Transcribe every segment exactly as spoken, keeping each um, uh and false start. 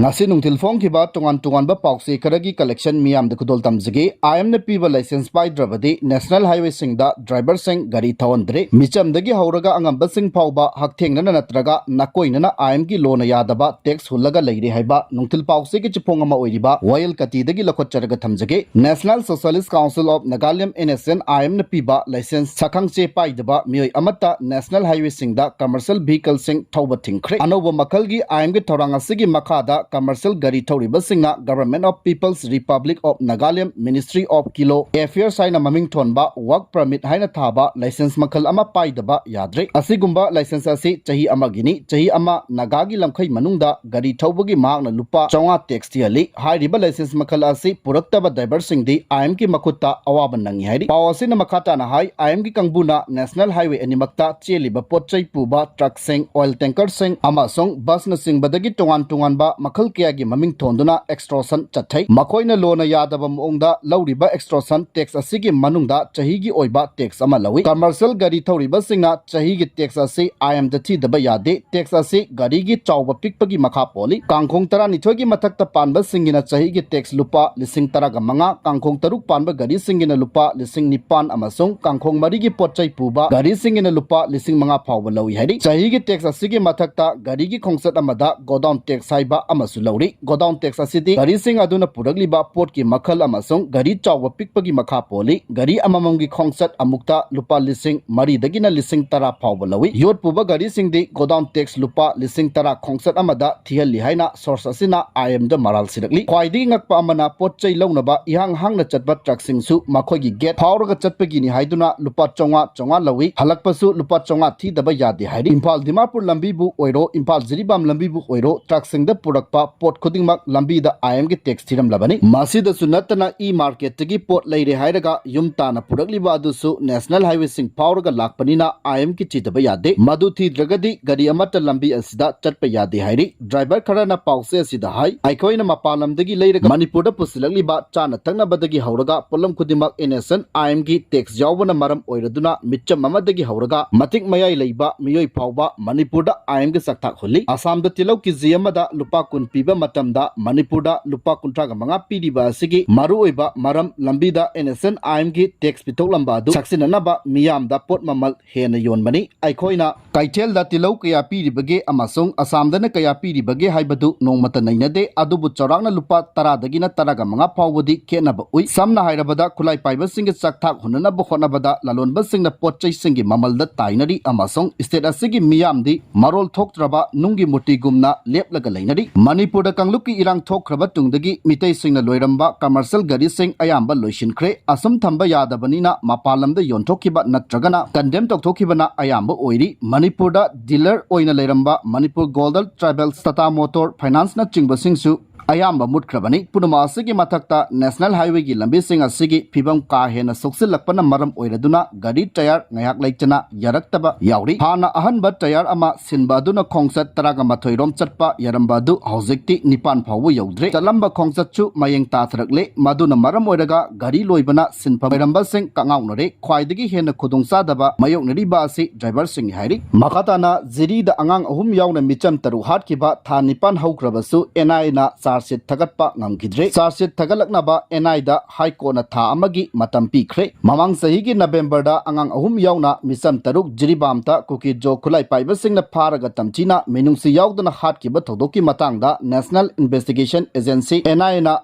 ꯉꯁꯤ ꯅꯨꯡꯊꯤꯜ ꯐꯣꯡꯈꯤꯕ ꯇꯣꯉꯥꯟ ꯇꯣꯉꯥꯟꯕ ꯄꯥꯎꯆꯦ ꯈꯔꯒꯤ collection ꯃꯤꯌꯥꯝꯗ ꯈꯨꯗꯣꯜ ꯇꯝꯖꯒꯦ꯫ ꯑꯥꯏ ꯑꯦꯝꯅ ꯄꯤꯕ license ꯄꯥꯏꯗ꯭ꯔꯕꯗꯤ national highwayꯁꯤꯡꯗ driverꯁꯤꯡ ꯒꯥꯔꯤ ꯊꯧꯍꯟꯗ꯭ꯔꯦ꯫ ꯃꯤꯆꯝꯗꯒꯤ ꯍꯧꯔꯒ ꯑꯉꯝꯕꯁꯤꯡ ꯐꯥꯎꯕ ꯍꯛꯊꯦꯡꯅꯅ ꯅꯠꯇ꯭ꯔꯒ ꯅꯥꯀꯣꯏꯅꯅ ꯑꯥꯏ ꯑꯦꯝꯒꯤ ꯂꯣꯅ ꯌꯥꯗꯕ tax ꯍꯨꯜꯂꯒ ꯂꯩꯔꯦ ꯍꯥꯏꯕ ꯅꯨꯡꯊꯤꯜ ꯄꯥꯎꯆꯦꯒꯤ ꯆꯤꯐꯣꯡ ꯑꯃ ꯑꯣꯏꯔꯤꯕ ꯋꯥꯌꯦꯜ ꯀꯇꯤꯗꯒꯤ ꯂꯧꯈꯠꯆꯔꯒ ꯊꯝꯖꯒꯦ꯫ National Socialist Council of Nagaland, N S N, ꯑꯥꯏ ꯑꯦꯝꯅ ꯄꯤꯕ license ꯁꯛꯈꯪꯆꯦ ꯄꯥꯏꯗꯕ ꯃꯤꯑꯣꯏ ꯑꯃꯠꯇ national highwayꯁꯤꯡꯗ commercial vehicleꯁꯤꯡ ꯊꯧꯕ ꯊꯤꯡꯈ꯭ꯔꯦ꯫ ꯑꯅꯧꯕ ꯃꯈꯜꯒꯤ ꯑꯥꯏ ꯑꯦꯝꯒꯤ ꯊꯧꯔꯥꯡ ꯑꯁꯤꯒꯤ ꯃꯈꯥꯗ commercial ꯒꯥꯔꯤ ꯊꯧꯔꯤꯕꯁꯤꯡꯅ Government of People's Republic of Nagaland, Ministry of Kilo Affairs ꯍꯥꯏꯅ ꯃꯃꯤꯡ ꯊꯣꯟꯕ work permit ꯍꯥꯏꯅ ꯊꯥꯕ license ꯃꯈꯜ ꯑꯃ ꯄꯥꯏꯗꯕ ꯌꯥꯗ꯭ꯔꯦ꯫ ꯑꯁꯤꯒꯨꯝꯕ license ꯑꯁꯤ ꯆꯍꯤ ꯑꯃꯒꯤꯅꯤ꯫ ꯆꯍꯤ ꯑꯃ ꯅꯥꯒꯥꯒꯤ ꯂꯝꯈꯩ ꯃꯅꯨꯡꯗ ꯒꯥꯔꯤ ꯊꯧꯕꯒꯤ ꯃꯍꯥꯛꯅ ꯂꯨꯄꯥ ꯆꯥꯝꯃꯉꯥ tax ꯊꯤꯍꯜꯂꯤ꯫ ꯍꯥꯏꯔꯤꯕ license ꯃꯈꯜ ꯑꯁꯤ ꯄꯨꯔꯛꯇꯕ driverꯁꯤꯡꯗꯤ ꯑꯥꯏ ꯑꯦꯝꯒꯤ ꯃꯈꯨꯠꯇ ꯑꯋꯥꯕ ꯅꯪꯉꯤ ꯍꯥꯏꯔꯤ꯫ ꯄꯥꯎ ꯑꯁꯤꯅ ꯃꯈꯥ ꯇꯥꯅ ꯍꯥꯏ, ꯑꯥꯏ ꯑꯦꯝꯒꯤ ꯀꯥꯡꯕꯨꯅ national highway ꯑꯅꯤꯃꯛꯇ ꯆꯦꯜꯂꯤꯕ ꯄꯣꯠ ꯆꯩ ꯄꯨꯕ truckꯁꯤꯡ, oil tankerꯁꯤꯡ ꯑꯃꯁꯨꯡ busꯅꯆꯤꯡꯕꯗꯒꯤ ꯇꯣꯉꯥꯟ ꯇꯣꯉꯥꯟꯕ ꯃꯈꯜ ꯀꯌꯥꯒꯤ ꯃꯃꯤꯡ ꯊꯣꯟꯗꯨꯅ extortion ꯆꯠꯊꯩ꯫ ꯃꯈꯣꯏꯅ ꯂꯣꯅ ꯌꯥꯗꯕ ꯃꯑꯣꯡꯗ ꯂꯧꯔꯤꯕ extortion tax ꯑꯁꯤꯒꯤ ꯃꯅꯨꯡꯗ ꯆꯍꯤꯒꯤ ꯑꯣꯏꯕ tax ꯑꯃ ꯂꯧꯏ꯫ Commercial ꯒꯥꯔꯤ ꯊꯧꯔꯤꯕꯁꯤꯡꯅ ꯆꯍꯤꯒꯤ tax ꯑꯁꯤ ꯑꯥꯏ ꯑꯦꯝꯗ ꯊꯤꯗꯕ ꯌꯥꯗꯦ꯫ Tax ꯑꯁꯤ ꯒꯥꯔꯤꯒꯤ ꯆꯥꯎꯕ ꯄꯤꯛꯄꯒꯤ ꯃꯈꯥ ꯄꯣꯜꯂꯤ꯫ ꯀꯥꯡꯈꯣꯡ ꯇꯔꯥꯅꯤꯊꯣꯏꯒꯤ ꯃꯊꯛꯇ ꯄꯥꯟꯕꯁꯤꯡꯒꯤꯅ ꯆꯍꯤꯒꯤ tax ꯂꯨꯄꯥ ꯂꯤꯁꯤꯡ ꯇꯔꯥꯒ ꯃꯉꯥ, ꯀꯥꯡꯈꯣꯡ ꯇꯔꯨꯛ ꯄꯥꯟꯕ ꯒꯥꯔꯤꯁꯤꯡꯒꯤꯅ ꯂꯨꯄꯥ ꯂꯤꯁꯤꯡ ꯅꯤꯄꯥꯟ ꯑꯃꯁꯨꯡ ꯀꯥꯡꯈꯣꯡ ꯃꯔꯤꯒꯤ ꯄꯣꯠ ꯆꯩ ꯄꯨꯕ ꯒꯥꯔꯤꯁꯤꯡꯒꯤꯅ ꯂꯨꯄꯥ ꯂꯤꯁꯤꯡ ꯃꯉꯥ ꯐꯥꯎꯕ ꯂꯧꯏ ꯍꯥꯏꯔꯤ꯫ ꯆꯍꯤꯒꯤ tax ꯑꯁꯤꯒꯤ ꯃꯊꯛꯇ ꯒꯥꯔꯤꯒꯤ ꯈꯣꯡꯆꯠ ꯑꯃꯗ godown tax ꯍꯥꯏꯕ ꯑꯃꯁꯨ ꯂꯧꯔꯤ꯫ Godown tax ꯑꯁꯤꯗꯤ ꯒꯥꯔꯤꯁꯤꯡ ꯑꯗꯨꯅ ꯄꯨꯔꯛꯂꯤꯕ ꯄꯣꯠꯀꯤ ꯃꯈꯜ ꯑꯃꯁꯨꯡ ꯒꯥꯔꯤ ꯆꯥꯎꯕ ꯄꯤꯛꯄꯒꯤ ꯃꯈꯥ ꯄꯣꯜꯂꯤ꯫ ꯒꯥꯔꯤ ꯑꯃꯃꯝꯒꯤ ꯈꯣꯡꯆꯠ ꯑꯃꯨꯛꯇ ꯂꯨꯄꯥ ꯂꯤꯁꯤꯡ ꯃꯔꯤꯗꯒꯤꯅ ꯂꯤꯁꯤꯡ ꯇꯔꯥ ꯐꯥꯎꯕ ꯂꯧꯏ꯫ ꯌꯣꯠ ꯄꯨꯕ ꯒꯥꯔꯤꯁꯤꯡꯗꯤ godown tax ꯂꯨꯄꯥ ꯂꯤꯁꯤꯡ ꯇꯔꯥ ꯈꯣꯡꯆꯠ ꯑꯃꯗ ꯊꯤꯍꯜꯂꯤ ꯍꯥꯏꯅ source ꯑꯁꯤꯅ ꯑꯥꯏ ꯑꯦꯝꯗ ꯃꯔꯥꯜ ꯁꯤꯔꯛꯂꯤ꯫ ꯈ꯭ꯋꯥꯏꯗꯒꯤ ꯉꯛꯄ ꯑꯃꯅ, ꯄꯣꯠ ꯆꯩ ꯂꯧꯅꯕ ꯏꯍꯥꯡ ꯍꯥꯡꯅ ꯆꯠꯄ truckꯁꯤꯡꯁꯨ ꯃꯈꯣꯏꯒꯤ gate ꯐꯥꯎꯔꯒ ꯆꯠꯄꯒꯤꯅꯤ ꯍꯥꯏꯗꯨꯅ ꯂꯨꯄꯥ ꯆꯥꯝꯃꯉꯥ, ꯆꯥꯝꯃꯉꯥ ꯂꯧꯏ꯫ ꯍꯜꯂꯛꯄꯁꯨ ꯂꯨꯄꯥ ꯆꯥꯝꯃꯉꯥ ꯊꯤꯗꯕ ꯌꯥꯗꯦ ꯍꯥꯏꯔꯤ꯫ ꯏꯝꯐꯥꯜ ꯗꯤꯃꯥꯄꯨꯔ ꯂꯝꯕꯤꯕꯨ ꯑꯣꯏꯔꯣ, ꯏꯝꯐꯥꯜ ꯖꯤꯔꯤꯕꯥꯝ ꯂꯝꯕꯤꯕꯨ ꯑꯣꯏꯔꯣ, truckꯁꯤꯡꯗ ꯄꯨꯔꯛꯄ ꯄꯣꯠ ꯈꯨꯗꯤꯡꯃꯛ ꯂꯝꯕꯤꯗ ꯑꯥꯏ ꯑꯦꯝꯒꯤ tax ꯊꯤꯔꯝꯂꯕꯅꯤ꯫ ꯃꯁꯤꯗꯁꯨ ꯅꯠꯇꯅ, e-marketꯇꯒꯤ ꯄꯣꯠ ꯂꯩꯔꯦ ꯍꯥꯏꯔꯒ ꯌꯨꯝ ꯇꯥꯅ ꯄꯨꯔꯛꯂꯤꯕ ꯑꯗꯨꯁꯨ national highwayꯁꯤꯡ ꯐꯥꯎꯔꯒ ꯂꯥꯛꯄꯅꯤꯅ ꯑꯥꯏ ꯑꯦꯝꯒꯤ ꯊꯤꯗꯕ ꯌꯥꯗꯦ꯫ ꯃꯗꯨ ꯊꯤꯗ꯭ꯔꯒꯗꯤ ꯒꯥꯔꯤ ꯑꯃꯠꯇ ꯂꯝꯕꯤ ꯑꯁꯤꯗ ꯆꯠꯄ ꯌꯥꯗꯦ ꯍꯥꯏꯔꯤ꯫ Driver ꯈꯔꯅ ꯄꯥꯎꯆꯦ ꯑꯁꯤꯗ ꯍꯥꯏ, ꯑꯩꯈꯣꯏꯅ ꯃꯄꯥꯟ ꯂꯝꯗꯒꯤ ꯂꯩꯔꯒ ꯃꯅꯤꯄꯨꯔꯗ ꯄꯨꯁꯤꯜꯂꯛꯂꯤꯕ ꯆꯥꯅ ꯊꯛꯅꯕꯗꯒꯤ ꯍꯧꯔꯒ ꯄꯣꯠꯂꯝ ꯈꯨꯗꯤꯡꯃꯛ N S N I Mꯒꯤ tax ꯌꯥꯎꯕꯅ ꯃꯔꯝ ꯑꯣꯏꯔꯗꯨꯅ ꯃꯤꯆꯝ ꯑꯃꯗꯒꯤ ꯍꯧꯔꯒ ꯃꯇꯤꯛ ꯃꯌꯥꯏ ꯂꯩꯕ ꯃꯤꯑꯣꯏ ꯐꯥꯎꯕ ꯃꯅꯤꯄꯨꯔꯗ I Mꯒꯤ ꯆꯥꯛꯊꯥꯛ ꯍꯨꯜꯂꯤ꯫ ꯑꯁꯥꯝꯗ ꯇꯤꯜꯍꯧ ꯀꯦꯖꯤ ꯑꯃꯗ ꯂꯨꯄꯥ ꯀꯨꯟ ꯄꯤꯕ ꯃꯇꯝꯗ ꯃꯅꯤꯄꯨꯔꯗ ꯂꯨꯄꯥ ꯀꯨꯟꯊ꯭ꯔꯥꯒ ꯃꯉꯥ ꯄꯤꯔꯤꯕ ꯑꯁꯤꯒꯤ ꯃꯔꯨꯑꯣꯏꯕ ꯃꯔꯝ, ꯂꯝꯕꯤꯗ ꯑꯦꯟ ꯑꯦꯁ ꯑꯦꯟ ꯑꯥꯏ ꯑꯦꯝꯒꯤ ꯇꯦꯛꯁ ꯄꯤꯊꯣꯛꯂꯝꯕ ꯑꯗꯨ ꯁꯛꯆꯤꯟꯅꯅꯕ ꯃꯤꯌꯥꯝꯗ ꯄꯣꯠ ꯃꯃꯜ ꯍꯦꯟꯅ ꯌꯣꯟꯕꯅꯤ꯫ ꯑꯩꯈꯣꯏꯅ ꯀꯩꯊꯦꯜꯗ ꯇꯤꯜꯍꯧ ꯀꯌꯥ ꯄꯤꯔꯤꯕꯒꯦ ꯑꯃꯁꯨꯡ ꯑꯁꯥꯝꯗꯅ ꯀꯌꯥ ꯄꯤꯔꯤꯕꯒꯦ ꯍꯥꯏꯕꯗꯨ ꯅꯣꯡꯃꯇ ꯅꯩꯅꯗꯦ, ꯑꯗꯨꯕꯨ ꯆꯥꯎꯔꯥꯛꯅ ꯂꯨꯄꯥ ꯇꯔꯥꯗꯒꯤꯅ ꯇꯔꯥꯒ ꯃꯉꯥ ꯐꯥꯎꯕꯗꯤ ꯈꯦꯠꯅꯕ ꯎꯏ꯫ ꯁꯝꯅ ꯍꯥꯏꯔꯕꯗ, ꯈꯨꯠꯂꯥꯏ ꯄꯥꯏꯕꯁꯤꯡꯒꯤ ꯆꯥꯛꯊꯥꯛ ꯍꯨꯟꯅꯅꯕ ꯍꯣꯠꯅꯕꯗ ꯂꯂꯣꯟꯕꯁꯤꯡꯅ ꯄꯣꯠ ꯆꯩꯁꯤꯡꯒꯤ ꯃꯃꯜꯗ ꯇꯥꯏꯅꯔꯤ ꯑꯃꯁꯨꯡ ꯁ꯭ꯇꯦꯠ ꯑꯁꯤꯒꯤ ꯃꯤꯌꯥꯝꯗꯤ ꯃꯔꯣꯜ ꯊꯣꯛꯇ꯭ꯔꯕ ꯅꯨꯡꯒꯤ ꯃꯨꯔꯇꯤꯒꯨꯝꯅ ꯂꯦꯞꯂꯒ ꯂꯩꯅꯔꯤ꯫ ꯃꯅꯤꯄꯨꯔꯗ ꯀꯥꯡꯂꯨꯞꯀꯤ ꯏꯔꯥꯡ ꯊꯣꯛꯈ꯭ꯔꯕ ꯇꯨꯡꯗꯒꯤ ꯃꯤꯇꯩꯁꯤꯡꯅ ꯂꯣꯏꯔꯝꯕ ꯀꯃꯔꯁꯤꯌꯦꯜ ꯒꯥꯔꯤꯁꯤꯡ ꯑꯌꯥꯝꯕ ꯂꯣꯏꯁꯤꯟꯈ꯭ꯔꯦ꯫ ꯑꯁꯨꯝ ꯊꯝꯕ ꯌꯥꯗꯕꯅꯤꯅ ꯃꯄꯥꯟ ꯂꯝꯗ ꯌꯣꯟꯊꯣꯛꯈꯤꯕ ꯅꯠꯇ꯭ꯔꯒꯅ ꯀꯟꯗꯦꯝ ꯇꯧꯊꯣꯛꯈꯤꯕꯅ ꯑꯌꯥꯝꯕ ꯑꯣꯏꯔꯤ꯫ ꯃꯅꯤꯄꯨꯔꯗ ꯗꯤꯂꯔ ꯑꯣꯏꯅ ꯂꯩꯔꯝꯕ ꯃꯅꯤꯄꯨꯔ ꯒꯣꯜꯗꯜ ꯇ꯭ꯔꯥꯏꯕꯦꯜꯁ, ꯇꯥꯇꯥ ꯃꯣꯇꯣꯔ ꯐꯥꯏꯅꯥꯟꯁꯅꯆꯤꯡꯕꯁꯤꯡꯁꯨ ꯑꯌꯥꯝꯕ ꯃꯨꯠꯈ꯭ꯔꯕꯅꯤ꯫ ꯄꯨꯝꯅꯃꯛ ꯑꯁꯤꯒꯤ ꯃꯊꯛꯇ ꯅꯦꯁꯅꯦꯜ ꯍꯥꯏꯋꯦꯒꯤ ꯂꯝꯕꯤꯁꯤꯡ ꯑꯁꯤꯒꯤ ꯐꯤꯕꯝ ꯀꯥ ꯍꯦꯟꯅ ꯁꯣꯛꯆꯤꯜꯂꯛꯄꯅ ꯃꯔꯝ ꯑꯣꯏꯔꯗꯨꯅ ꯒꯥꯔꯤ ꯇꯌꯥꯔ ꯉꯥꯏꯍꯥꯛ ꯂꯩꯇꯅ ꯌꯥꯔꯛꯇꯕ ꯌꯥꯎꯔꯤ꯫ ꯍꯥꯟꯅ ꯑꯍꯟꯕ ꯇꯌꯥꯔ ꯑꯃ ꯁꯤꯟꯕ ꯑꯗꯨꯅ ꯈꯣꯡꯆꯠ ꯇꯔꯥꯒ ꯃꯥꯊꯣꯏ ꯔꯣꯝ ꯆꯠꯄ ꯌꯥꯔꯝꯕ ꯑꯗꯨ ꯍꯧꯖꯤꯛꯇꯤ ꯅꯤꯄꯥꯟ ꯐꯥꯎꯕ ꯌꯧꯗ꯭ꯔꯦ꯫ ꯆꯠꯂꯝꯕ ꯈꯣꯡꯆꯠꯁꯨ ꯃꯌꯦꯡ ꯇꯥꯊꯔꯛꯂꯦ꯫ ꯃꯗꯨꯅ ꯃꯔꯝ ꯑꯣꯏꯔꯒ ꯒꯥꯔꯤ ꯂꯣꯏꯕꯅ ꯁꯤꯟꯐꯝ ꯑꯣꯏꯔꯝꯕꯁꯤꯡ ꯀꯛꯉꯥꯎꯅꯔꯦ꯫ ꯈ꯭ꯋꯥꯏꯗꯒꯤ ꯍꯦꯟꯅ ꯈꯨꯗꯣꯡꯆꯥꯗꯕ ꯃꯥꯌꯣꯛꯅꯔꯤꯕ ꯑꯁꯤ ꯗ꯭ꯔꯥꯏꯚꯔꯁꯤꯡꯅꯤ ꯍꯥꯏꯔꯤ꯫ ꯃꯈꯥ ꯇꯥꯅ ꯖꯤꯔꯤꯗ ꯑꯉꯥꯡ ꯑꯍꯨꯝ ꯌꯥꯎꯅ ꯃꯤꯆꯝ ꯇꯔꯨꯛ ꯍꯥꯠꯈꯤꯕ ꯊꯥ ꯅꯤꯄꯥꯟ ꯍꯧꯈ꯭ꯔꯕꯁꯨ ꯑꯦꯟ ꯑꯥꯏ ꯑꯦꯅ ꯆꯥꯔꯖ ꯁꯤꯠ ꯊꯥꯒꯠꯄ ꯉꯝꯈꯤꯗ꯭ꯔꯦ꯫ ꯆꯥꯔꯖ ꯁꯤꯠ ꯊꯥꯒꯠꯂꯛꯅꯕ ꯑꯦꯟ ꯑꯥꯏꯗ ꯍꯥꯏ ꯀꯣꯔꯠꯅ ꯊꯥ ꯑꯃꯒꯤ ꯃꯇꯝ ꯄꯤꯈ꯭ꯔꯦ꯫ ꯃꯃꯥꯡ ꯆꯍꯤꯒꯤ ꯅꯕꯦꯝꯕꯔꯗ ꯑꯉꯥꯡ ꯑꯍꯨꯝ ꯌꯥꯎꯅ ꯃꯤꯆꯝ ꯇꯔꯨꯛ ꯖꯤꯔꯤꯕꯥꯝꯇ ꯀꯨꯀꯤꯖꯣ ꯈꯨꯠꯂꯥꯏ ꯄꯥꯏꯕꯁꯤꯡꯅ ꯐꯥꯔꯒ ꯇꯝꯊꯤꯅ ꯃꯤꯅꯨꯡꯁꯤ ꯌꯥꯎꯗꯅ ꯍꯥꯠꯈꯤꯕ ꯊꯧꯗꯣꯛꯀꯤ ꯃꯇꯥꯡꯗ ꯅꯦꯁꯅꯦꯜ ꯏꯟꯚꯦꯁꯇꯤꯒꯦꯁꯟ ꯑꯦꯖꯦꯟꯁꯤ, ꯑꯦꯟ ꯑꯥꯏ ꯑꯦꯅ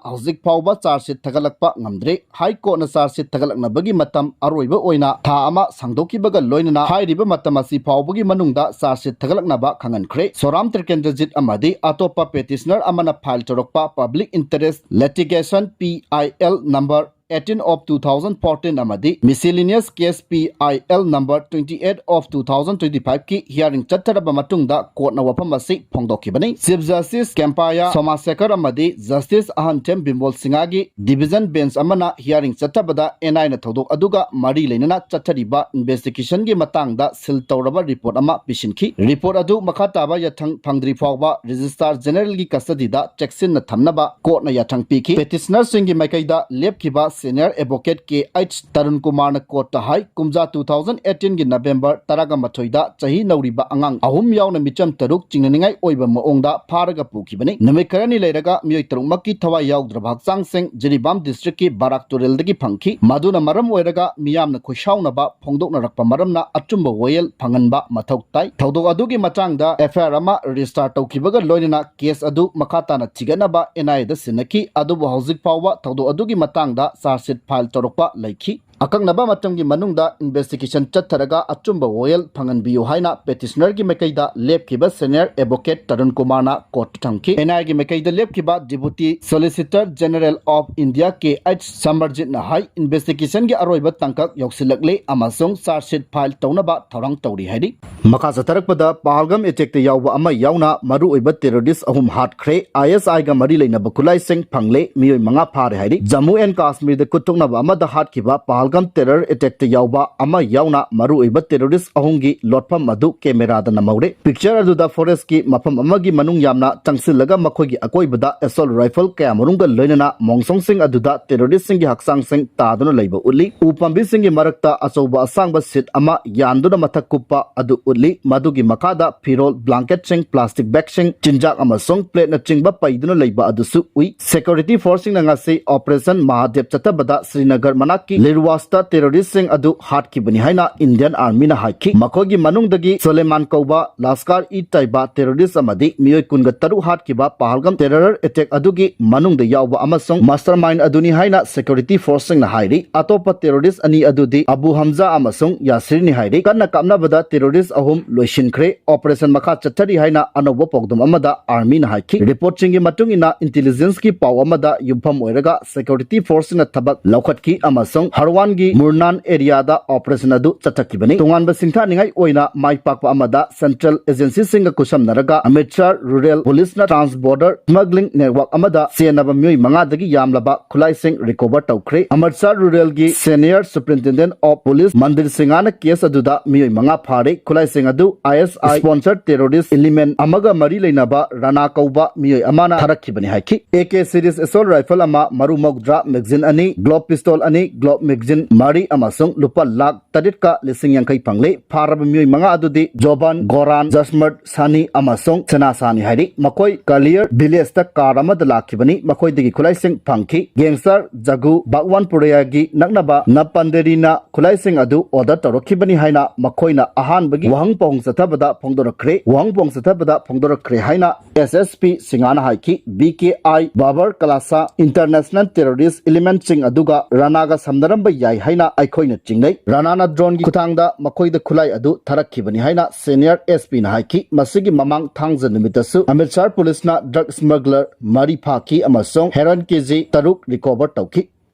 ꯍꯧꯖꯤꯛ ꯐꯥꯎꯕ ꯆꯥꯔꯖ ꯁꯤꯠ ꯊꯥꯒꯠꯂꯛꯄ ꯉꯝꯗ꯭ꯔꯤ꯫ ꯍꯥꯏ ꯀꯣꯔꯠꯅ ꯆꯥꯔꯖ ꯁꯤꯠ ꯊꯥꯒꯠꯂꯛꯅꯕꯒꯤ ꯃꯇꯝ ꯑꯔꯣꯏꯕ ꯑꯣꯏꯅ ꯊꯥ ꯑꯃ ꯁꯥꯡꯗꯣꯛꯈꯤꯕꯒ ꯂꯣꯏꯅꯅ ꯍꯥꯏꯔꯤꯕ ꯃꯇꯝ ꯑꯁꯤ ꯐꯥꯎꯕꯒꯤ ꯃꯅꯨꯡꯗ ꯆꯥꯔꯖ ꯁꯤꯠ ꯊꯥꯒꯠꯂꯛꯅꯕ ꯈꯪꯍꯟꯈ꯭ꯔꯦ꯫ ꯁꯣꯔꯥꯝ ꯇ꯭ꯔꯤꯀꯦꯟꯗ꯭ꯔꯖꯤꯠ ꯑꯃꯗꯤ ꯑꯇꯣꯞꯄ ꯄꯦꯇꯤꯁꯅꯔ ꯑꯃꯅ ꯐꯥꯏꯜ ꯇꯧꯔꯛꯄ Public Interest Litigation, P I L, number eighteen of two thousand fourteen ꯑꯃꯗꯤ Miscellaneous Case, P I L, number twenty eight of two thousand twenty five ꯀꯤ hearing ꯆꯠꯊꯔꯕ ꯃꯇꯨꯡꯗ ꯀꯣꯔꯠꯅ ꯋꯥꯐꯝ ꯑꯁꯤ ꯐꯣꯡꯗꯣꯛꯈꯤꯕꯅꯤ꯫ ꯆꯤꯐ ꯖꯁꯇꯤꯁ ꯀꯦꯝꯄꯥꯌꯥ ꯁꯣꯃꯥꯁꯦꯀꯔ ꯑꯃꯗꯤ ꯖꯁꯇꯤꯁ ꯑꯍꯟꯊꯦꯝ ꯕꯤꯃꯣꯜ ꯁꯤꯡꯍꯒꯤ ꯗꯤꯚꯤꯖꯟ ꯕꯦꯟꯆ ꯑꯃꯅ hearing ꯆꯠꯊꯕꯗ and ꯑꯥꯏꯅ ꯊꯧꯗꯣꯛ ꯑꯗꯨꯒ ꯃꯔꯤ ꯂꯩꯅꯅ ꯆꯠꯊꯔꯤꯕ ꯏꯟꯚꯦꯁꯇꯤꯒꯦꯁꯟꯒꯤ ꯃꯇꯥꯡꯗ ꯁꯤꯜ ꯇꯧꯔꯕ ꯔꯤꯄꯣꯔꯠ ꯑꯃ ꯄꯤꯁꯤꯟꯈꯤ꯫ ꯔꯤꯄꯣꯔꯠ ꯑꯗꯨ ꯃꯈꯥ ꯇꯥꯕ ꯌꯥꯊꯪ ꯐꯪꯗ꯭ꯔꯤ ꯐꯥꯎꯕ ꯔꯦꯖꯤꯁꯇ꯭ꯔꯥꯔ ꯖꯦꯅꯔꯦꯜꯒꯤ ꯀꯁꯇꯗꯤꯗ ꯆꯦꯛꯁꯤꯟꯅ ꯊꯝꯅꯕ ꯀꯣꯔꯠꯅ ꯌꯥꯊꯪ ꯄꯤꯈꯤ꯫ ꯄꯦꯇꯤꯁꯅꯔꯁꯤꯡꯒꯤ ꯃꯥꯏꯀꯩꯗ ꯂꯦꯞꯈꯤꯕ Senior Advocate K H Tarun Kumarꯅ courtꯇ ꯍꯥꯏ, ꯀꯨꯝꯖꯥ two thousand eighteen ꯒꯤ November ꯇꯔꯥꯒ ꯃꯥꯊꯣꯏꯗ ꯆꯍꯤ ꯅꯧꯔꯤꯕ ꯑꯉꯥꯡ ꯑꯍꯨꯝ ꯌꯥꯎꯅ ꯃꯤꯆꯝ ꯇꯔꯨꯛ ꯆꯤꯡꯅꯅꯤꯡꯉꯥꯏ ꯑꯣꯏꯕ ꯃꯑꯣꯡꯗ ꯐꯥꯔꯒ ꯄꯨꯈꯤꯕꯅꯤ꯫ ꯅꯨꯃꯤꯠ ꯈꯔꯅꯤ ꯂꯩꯔꯒ ꯃꯤꯑꯣꯏ ꯇꯔꯨꯛꯃꯛꯀꯤ ꯊꯋꯥꯏ ꯌꯥꯎꯗ꯭ꯔꯕ ꯍꯛꯆꯥꯡꯁꯤꯡ ꯖꯤꯔꯤꯕꯥꯝ districtꯀꯤ ꯕꯥꯔꯥꯛ ꯇꯨꯔꯦꯜꯗꯒꯤ ꯐꯪꯈꯤ꯫ ꯃꯗꯨꯅ ꯃꯔꯝ ꯑꯣꯏꯔꯒ ꯃꯤꯌꯥꯝꯅ ꯈꯣꯏꯁꯥꯎꯅꯕ ꯐꯣꯡꯗꯣꯛꯅꯔꯛꯄ ꯃꯔꯝꯅ ꯑꯆꯨꯝꯕ ꯋꯥꯌꯦꯜ ꯐꯪꯍꯟꯕ ꯃꯊꯧ ꯇꯥꯏ꯫ ꯊꯧꯗꯣꯛ ꯑꯗꯨꯒꯤ ꯃꯇꯥꯡꯗ F I R ꯑꯃ register ꯇꯧꯈꯤꯕꯒ ꯂꯣꯏꯅꯅ case ꯑꯗꯨ ꯃꯈꯥ ꯇꯥꯅ ꯊꯤꯒꯠꯅꯕ N I Aꯗ ꯁꯤꯟꯅꯈꯤ꯫ ꯑꯗꯨꯕꯨ ꯍꯧꯖꯤꯛ ꯐꯥꯎꯕ ꯊꯧꯗꯣꯛ ꯑꯗꯨꯒꯤ ꯃꯇꯥꯡꯗ charge sheet file ꯇꯧꯔꯛꯄ ꯂꯩꯈꯤ꯫ ꯑꯀꯛꯅꯕ ꯃꯇꯝꯒꯤ ꯃꯅꯨꯡꯗ investigation ꯆꯠꯊꯔꯒ ꯑꯆꯨꯝꯕ ꯋꯥꯌꯦꯜ ꯐꯪꯍꯟꯕꯤꯌꯨ ꯍꯥꯏꯅ petitionerꯒꯤ ꯃꯥꯏꯀꯩꯗ ꯂꯦꯞꯈꯤꯕ Senior Advocate ꯇꯔꯨꯟ ꯀꯨꯃꯥꯔꯅ courtꯇ ꯊꯝꯈꯤ꯫ N I Aꯒꯤ ꯃꯥꯏꯀꯩꯗ ꯂꯦꯞꯈꯤꯕ Deputy Solicitor General of India K H ꯁꯃꯔꯖꯤꯠꯅ ꯍꯥꯏ, investigationꯒꯤ ꯑꯔꯣꯏꯕ ꯇꯥꯡꯀꯛ ꯌꯧꯁꯤꯜꯂꯛꯂꯦ ꯑꯃꯁꯨꯡ charge sheet file ꯇꯧꯅꯕ ꯊꯧꯔꯥꯡ ꯇꯧꯔꯤ ꯍꯥꯏꯔꯤ꯫ ꯃꯈꯥ ꯆꯠꯊꯔꯛꯄꯗ ꯄꯍꯜꯒꯥꯝ attackꯇ ꯌꯥꯎꯕ ꯑꯃ ꯌꯥꯎꯅ ꯃꯔꯨꯑꯣꯏꯕ terrorist ꯑꯍꯨꯝ ꯍꯥꯠꯈ꯭ꯔꯦ꯫ I S Iꯒ ꯃꯔꯤ ꯂꯩꯅꯕ ꯈꯨꯠꯂꯥꯏꯁꯤꯡ ꯐꯪꯂꯦ꯫ ꯃꯤꯑꯣꯏ ꯃꯉꯥ ꯐꯥꯔꯦ ꯍꯥꯏꯔꯤ꯫ ꯖꯝꯃꯨ and ꯀꯥꯁꯃꯤꯔꯗ ꯈꯨꯠꯊꯣꯛꯅꯕ ꯑꯃꯗ ꯍꯥꯠꯈꯤꯕ ꯄꯍꯜꯒꯥꯝ terror attackꯇ ꯌꯥꯎꯕ ꯑꯃ ꯌꯥꯎꯅ ꯃꯔꯨꯑꯣꯏꯕ terrorist ꯑꯍꯨꯝꯒꯤ ꯂꯣꯠꯐꯝ ꯑꯗꯨ cameraꯗ ꯅꯝꯍꯧꯔꯦ꯫ Picture ꯑꯗꯨꯗ forestꯀꯤ ꯃꯐꯝ ꯑꯃꯒꯤ ꯃꯅꯨꯡ ꯌꯥꯝꯅ ꯆꯪꯁꯤꯜꯂꯒ ꯃꯈꯣꯏꯒꯤ ꯑꯀꯣꯏꯕꯗ assault rifle ꯀꯌꯥꯃꯔꯨꯝꯒ ꯂꯣꯏꯅꯅ ꯃꯣꯡꯁꯣꯡꯁꯤꯡ ꯑꯗꯨꯗ terroristꯁꯤꯡꯒꯤ ꯍꯛꯆꯥꯡꯁꯤꯡ ꯇꯥꯗꯨꯅ ꯂꯩꯕ ꯎꯠꯂꯤ꯫ ꯎ ꯄꯥꯝꯕꯤꯁꯤꯡꯒꯤ ꯃꯔꯛꯇ ꯑꯆꯧꯕ ꯑꯁꯥꯡꯕ sheet ꯑꯃ ꯌꯥꯟꯗꯨꯅ ꯃꯊꯛ ꯀꯨꯞꯄ ꯑꯗꯨ ꯎꯠꯂꯤ꯫ ꯃꯗꯨꯒꯤ ꯃꯈꯥꯗ ꯐꯤꯔꯣꯜ, blanketꯁꯤꯡ, plastic bagꯁꯤꯡ, ꯆꯤꯟꯖꯥꯛ ꯑꯃꯁꯨꯡ plateꯅꯆꯤꯡꯕ ꯄꯩꯗꯨꯅ ꯂꯩꯕ ꯑꯗꯨꯁꯨ ꯎꯏ꯫ Security forceꯁꯤꯡꯅ ꯉꯁꯤ Operation ꯃꯍꯥꯗꯦꯕ ꯆꯠꯊꯕꯗ ꯁ꯭ꯔꯤꯅꯒꯔ ꯃꯅꯥꯛꯀꯤ ꯂꯤꯔꯋꯥꯁꯇ terroristꯁꯤꯡ ꯑꯗꯨ ꯍꯥꯠꯈꯤꯕꯅꯤ ꯍꯥꯏꯅ Indian Armyꯅ ꯍꯥꯏꯈꯤ꯫ ꯃꯈꯣꯏꯒꯤ ꯃꯅꯨꯡꯗꯒꯤ ꯁꯣꯂꯦꯃꯥꯟ ꯀꯧꯕ Lashkar-e-Taiba terrorist ꯑꯃꯗꯤ ꯃꯤꯑꯣꯏ ꯀꯨꯟꯒ ꯇꯔꯨꯛ ꯍꯥꯠꯈꯤꯕ ꯄꯍꯜꯒꯥꯝ terror attack ꯑꯗꯨꯒꯤ ꯃꯅꯨꯡꯗ ꯌꯥꯎꯕ ꯑꯃꯁꯨꯡ mastermind ꯑꯗꯨꯅꯤ ꯍꯥꯏꯅ security forceꯁꯤꯡꯅ ꯍꯥꯏꯔꯤ꯫ ꯑꯇꯣꯞꯄ terrorist ꯑꯅꯤ ꯑꯗꯨꯗꯤ ꯑꯕꯨ ꯍꯝꯖꯥ ꯑꯃꯁꯨꯡ ꯌꯥꯁꯤꯔꯅꯤ ꯍꯥꯏꯔꯤ꯫ ꯀꯟꯅ ꯀꯥꯞꯅꯕꯗ terrorist ꯑꯍꯨꯝ ꯂꯣꯏꯁꯤꯟꯈ꯭ꯔꯦ꯫ Operation ꯃꯈꯥ ꯆꯠꯊꯔꯤ ꯍꯥꯏꯅ ꯑꯅꯧꯕ ꯄꯥꯎꯗꯝ ꯑꯃꯗ Armyꯅ ꯍꯥꯏꯈꯤ꯫ Reportꯁꯤꯡꯒꯤ ꯃꯇꯨꯡ ꯏꯟꯅ intelligenceꯀꯤ ꯄꯥꯎ ꯑꯃꯗ ꯌꯨꯝꯐꯝ ꯑꯣꯏꯔꯒ security forceꯁꯤꯡꯅ ꯊꯕꯛ ꯂꯧꯈꯠꯈꯤ ꯑꯃꯁꯨꯡ ꯍꯔꯋꯥꯟ ꯒꯤ ꯃꯨꯔꯅꯥꯟ ꯑꯦꯔꯤꯌꯥꯗ ꯑꯣꯄꯔꯦꯁꯟ ꯑꯗꯨ ꯆꯠꯊꯈꯤꯕꯅꯤ꯫ ꯇꯣꯉꯥꯟꯕ ꯁꯤꯡꯊꯥꯅꯤꯡꯉꯥꯏ ꯑꯣꯏꯅ ꯃꯥꯏ ꯄꯥꯛꯄ ꯑꯃꯗ ꯁꯦꯟꯇ꯭ꯔꯦꯜ ꯑꯦꯖꯦꯟꯁꯤꯁꯤꯡꯒ ꯈꯨꯠꯁꯝꯅꯔꯒ ꯑꯃꯔꯤꯠꯁꯔ ꯔꯨꯔꯦꯜ ꯄꯨꯂꯤꯁꯅ ꯇ꯭ꯔꯥꯟꯁ ꯕꯣꯔꯗꯔ ꯁ꯭ꯃꯒ꯭ꯂꯤꯡ ꯅꯦꯠꯋꯥꯔꯛ ꯑꯃꯗ ꯆꯦꯟꯅꯕ ꯃꯤꯑꯣꯏ ꯃꯉꯥꯗꯒꯤ ꯌꯥꯝꯂꯕ ꯈꯨꯠꯂꯥꯏꯁꯤꯡ ꯔꯤꯀꯣꯚꯔ ꯇꯧꯈ꯭ꯔꯦ꯫ Amritsar ꯔꯨꯔꯦꯜꯒꯤ senior superintendent of police ꯃꯟꯗꯤꯔ ꯁꯤꯡꯍꯅ ꯀꯦꯁ ꯑꯗꯨꯗ ꯃꯤꯑꯣꯏ ꯃꯉꯥ ꯐꯥꯔꯦ꯫ ꯈꯨꯠꯂꯥꯏꯁꯤꯡ ꯑꯗꯨ ꯑꯥꯏ ꯑꯦꯁ ꯑꯥꯏ ꯁ꯭ꯄꯣꯟꯁꯔ ꯇꯦꯔꯣꯔꯤꯁ꯭ꯠ ꯏꯂꯤꯃꯦꯟꯠ ꯑꯃꯒ ꯃꯔꯤ ꯂꯩꯅꯕ ꯔꯥꯅꯥ ꯀꯧꯕ ꯃꯤꯑꯣꯏ ꯑꯃꯅ ꯊꯥꯔꯛꯈꯤꯕꯅꯤ ꯍꯥꯏꯈꯤ꯫ ꯑꯦ ꯀꯦ ꯁꯤꯔꯤꯖ ꯑꯦꯁꯣꯜꯠ ꯔꯥꯏꯐꯜ ꯑꯃ, ꯃꯔꯨ ꯃꯧꯗ꯭ꯔꯥ, ꯃꯦꯒꯖꯤꯟ ꯑꯅꯤ, ꯒ꯭ꯂꯣꯛ ꯄꯤꯁꯇꯣꯜ ꯑꯅꯤ, ꯒ꯭ꯂꯣꯛ ꯃꯦꯒꯖꯤꯟ ꯃꯔꯤ ꯑꯃꯁꯨꯡ ꯂꯨꯄꯥ ꯂꯥꯈ ꯇꯔꯦꯠꯀ ꯂꯤꯁꯤꯡ ꯌꯥꯡꯈꯩ ꯐꯪꯂꯦ꯫ ꯐꯥꯔꯕ ꯃꯤꯑꯣꯏ ꯃꯉꯥ ꯑꯗꯨꯗꯤ ꯖꯣꯕꯥꯟ, ꯒꯣꯔꯥꯟ, ꯖꯁꯃꯔꯠ, ꯁꯥꯅꯤ ꯑꯃꯁꯨꯡ ꯁꯦꯅꯥꯁꯥꯅꯤ ꯍꯥꯏꯔꯤ꯫ ꯃꯈꯣꯏ ꯀꯂꯤꯌꯔ ꯚꯤꯂꯦꯖꯇ ꯀꯥꯔ ꯑꯃꯗ ꯂꯥꯛꯈꯤꯕꯅꯤ꯫ ꯃꯈꯣꯏꯗꯒꯤ ꯈꯨꯠꯂꯥꯏꯁꯤꯡ ꯐꯪꯈꯤ꯫ ꯒꯦꯡꯁꯇꯔ ꯖꯒꯨ ꯕꯥꯒꯋꯥꯟꯄꯨꯔꯤꯌꯥꯒꯤ ꯅꯛꯅꯕ ꯅꯄꯟꯗꯦꯔꯤꯅ ꯈꯨꯠꯂꯥꯏꯁꯤꯡ ꯑꯗꯨ ꯑꯣꯔꯗꯔ ꯇꯧꯔꯛꯈꯤꯕꯅꯤ ꯍꯥꯏꯅ ꯃꯈꯣꯏꯅ ꯑꯍꯥꯟꯕꯒꯤ ꯋꯥꯍꯪ ꯄꯥꯎꯍꯪ ꯆꯠꯊꯕꯗ ꯐꯣꯡꯗꯣꯔꯛꯈ꯭ꯔꯦ꯫ ꯋꯥꯍꯪ ꯄꯥꯎꯍꯪ ꯆꯠꯊꯕꯗ ꯐꯣꯡꯗꯣꯔꯛꯈ꯭ꯔꯦ ꯍꯥꯏꯅ ꯑꯦꯁ ꯑꯦꯁ ꯄꯤ ꯁꯤꯡꯍꯅ ꯍꯥꯏꯈꯤ꯫ ꯕꯤ ꯀꯦ ꯑꯥꯏ ꯕꯥꯕꯔ ꯀꯂꯥꯁꯥ ꯏꯟꯇꯔꯅꯦꯁꯅꯦꯜ ꯇꯦꯔꯣꯔꯤꯁ꯭ꯠ ꯏꯂꯤꯃꯦꯟꯠꯁꯤꯡ ꯑꯗꯨꯒ ꯔꯥꯅꯥꯒ ꯁꯝꯅꯔꯝꯕ ꯌꯥꯏ ꯍꯥꯏꯅ ꯑꯩꯈꯣꯏꯅ ꯆꯤꯡꯅꯩ꯫ ꯔꯥꯅꯥꯅ ꯗ꯭ꯔꯣꯟꯒꯤ ꯈꯨꯠꯊꯥꯡꯗ ꯃꯈꯣꯏꯗ ꯈꯨꯠꯂꯥꯏ ꯑꯗꯨ ꯊꯥꯔꯛꯈꯤꯕꯅꯤ ꯍꯥꯏꯅ ꯁꯦꯅꯤꯌꯔ ꯑꯦꯁ ꯄꯤꯅ ꯍꯥꯏꯈꯤ꯫ ꯃꯁꯤꯒꯤ ꯃꯃꯥꯡ ꯊꯥꯡꯖ ꯅꯨꯃꯤꯠꯇꯁꯨ ꯑꯃꯔꯤꯠꯁꯔ ꯄꯨꯂꯤꯁꯅ ꯗ꯭ꯔꯒ ꯁ꯭ꯃꯒꯂꯔ ꯃꯔꯤ ꯐꯥꯈꯤ ꯑꯃꯁꯨꯡ ꯍꯦꯔꯣꯏꯟ ꯀꯦ ꯖꯤ ꯇꯔꯨꯛ ꯔꯤꯀꯣꯚꯔ ꯇꯧꯈꯤ꯫